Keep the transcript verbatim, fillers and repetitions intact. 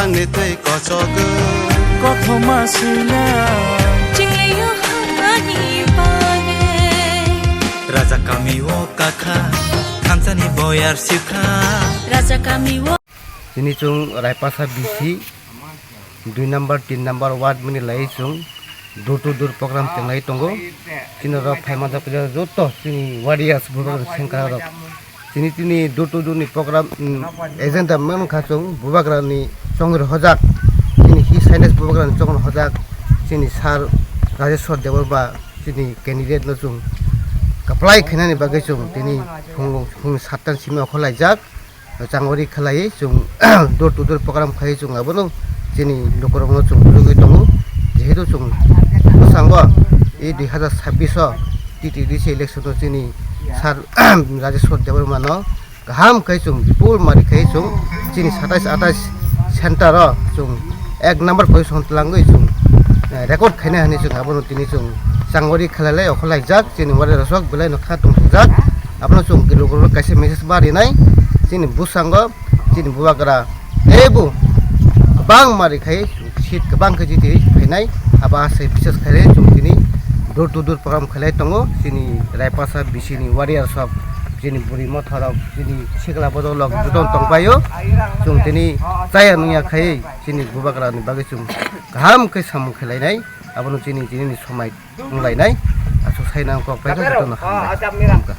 Angni twi kochogwi kothoma swina. Chinglio hamani bagwi. Raja kami o kakha, thansani boyar sikha. Raja kami o. Tini chwng Raipasa B C dui number, tin number ward mani lai chwng door to door program chenglai tongo. Chini rok phaima joto chini warriors borok sengkha rok. Chini tini door to door ni program, mm, agenda mangkha chwng bubagra ni chongri hojak. Chini His Highness bubagra ni chongri hojak. Chini sir Rajeshwar Debbarma chini candidate no chwng apply khainani bagwi chwng tini phung, phung sattan simi okhorlaijak. Changori khlaiwi chwng door to door program khai chwng abono chini lukurokno chwng bujogwi tongo. Jehetu chwng bwskango e dui hazar sabbish o T T D C election o chini sir Rajeshwar Debbarma no kaham khai chwng bipul mari khai chwng chini satais atais center o chwng ek number position twlangwi chwng, eh, record khaina hwnwi chwng abono tini chwng changori khlailai okhorlaijak chini warrior rok belai no kha tongthokjak. Abono chwng lukurok kaisa message ba rinai chini bwskango chini bubagra teibo kwbangma ri khai seat kwbang khe jiti phainai. Abo asai bises khai chwng tini door to door program khailai tongo chini Raipasa B C ni warrior rok, chini buri motha rok, chini sikla bodol rok joto tongpaio. Chwng tini chaya nungya khai chini bubagra ni bagwi chwng kaham khe samung khlainai. Abono chini, chini ni somai wnglainai. Aswk saina ang kok paikha jotono hambai.